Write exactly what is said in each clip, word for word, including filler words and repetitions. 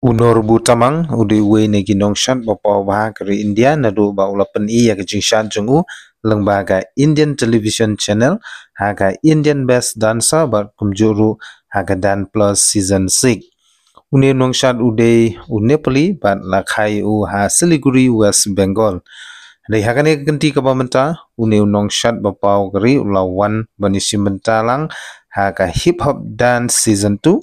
U Norbu Tamang u dei uwei na ki nongshad ba paw bha ha ka ri India naduh ba u la pyni ïa ka jingshad jong u lyngba ka Indian television channel ha ka Indian Best Dancer bad kumjuh ruh ha ka Dance Plus season six. Une u nongshad u dei u Nepali bad la kha ïa u ha Siliguri, West Bengal. Dei ha kane ka kynti kaba mynta une u nongshad ba paw ka ri u la wan ban ïashim bynta lang ha ka Hip Hop Dance season two.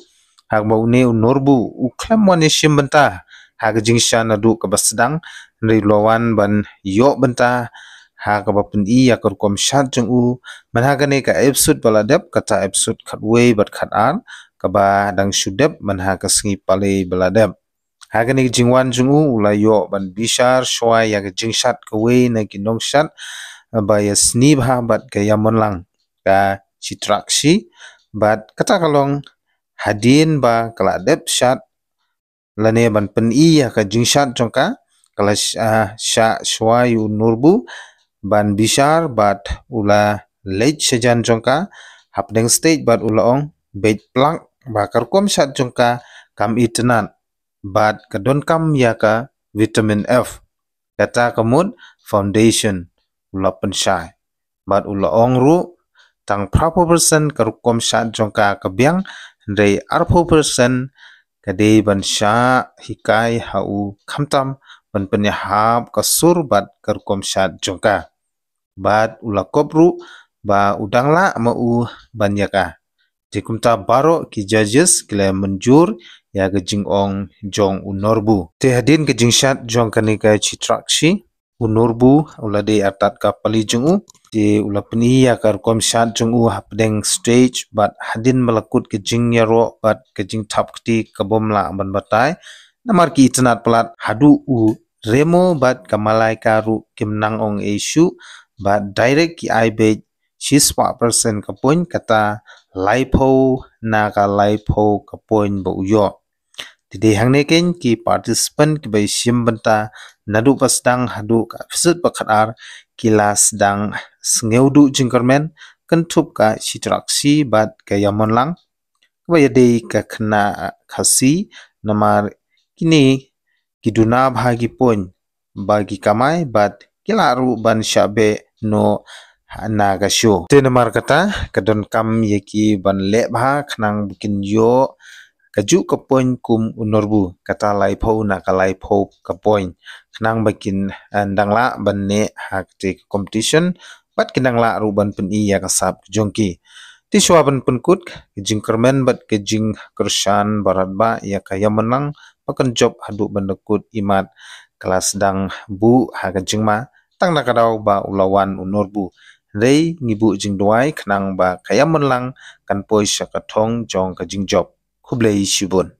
Haba une u Norbu u khlem wan ïashim bynta ha ka jingshad naduh kaba sdang, hynrei u la wan ban ïoh bynta ha kaba pyni ïa ka rukom shad jong u. Man ha kane ka episode ba la dep, kata episode khatwei bad khatar, kaba dang shu dep man ha ka sngi Palei ba la dep. Ha kane ka jingwan jong u u la ïoh ban bishar shuwa ïa ka jingshad kawei na ki nongshad ba ïasnoh bha bad ka ïamonlang, ka Chitrakshi, bad kata ka long hadien ba ka la dep shad lane ban pyni ïa ka jingshad jong ka, ka la sh-, ah, shah shuwa ïa u Norbu ban bishar bad u la leit shajan jong ka hapdeng stage bad u la ong, beit plak ba ka rukom shad jong ka kam itynnad bad ka donkam ïa ka vitamin F. Kata ka mut foundation, u la pynshai. Bad u la ong ruh, tang phraphew percent ka rukom shad jong ka ka biang, hynrei arphew percent ka dei ban shah hikai ha u khamtam ban pynïahap ka sur bad ka rukom shad jong ka. Bad u la kop ruh ba u dang lah ma u ban ïa ka. Te kumta baroh ki judges ki la mynjur ïa ka jingong jong u Norbu. Te hadien ka jingshad jong kane ka Chitrakshi, u Norbu u la dei artat ka pali jong u. Te u la pyni ïa ka rukom shad jong u hapdeng stage bad hadien ba la kut ka jingïaroh bad ka jingthap kti ka bym lah ban batai. Namar ki itynnad palat haduh u Remo bad ka Malaika ruh kim nang ong ei shuh bad direct ki ai beit shispah percent ka point, kata laiphew na ka laiphew ka point ba u ïoh. Te dei hangne keiñ ki participant kiba ïashim bynta naduh ba sdang haduh ka episode ba khatar ki la sdang sngewduh jingkyrmen kynthup ka Chitrakshi bad ka ïamonlang kaba ïadei ka khynnah Khasi, namar kine ki duna bha ki point ba ki kamai bad ki lah ruh ban shah beh noh na ka show. Te namar kata ka donkam ïa ki ban leh bha khnang ba kin ïoh kajuh ka point kum u Norbu, kata laiphew na ka laiphew ka point, khnang ba kin, eh, dang lah ban neh ha kata ka competition bad kin dang lah ruh ban pyni ïa ka sap ka jong ki. Te shuwa ban pynkut ka jingkyrmen bad ka jingkyrshan baroh ba ïa ka ïamonlang ba kan jop haduh ban da kut imat ka la sdang buh ha ka jingma, tang na ka daw ba u la wan u Norbu. Hynrei ngi buh jingduwai khnang ba ka ïamonlang kan poi sha ka thong jong ka jingjop. Khublei shibun.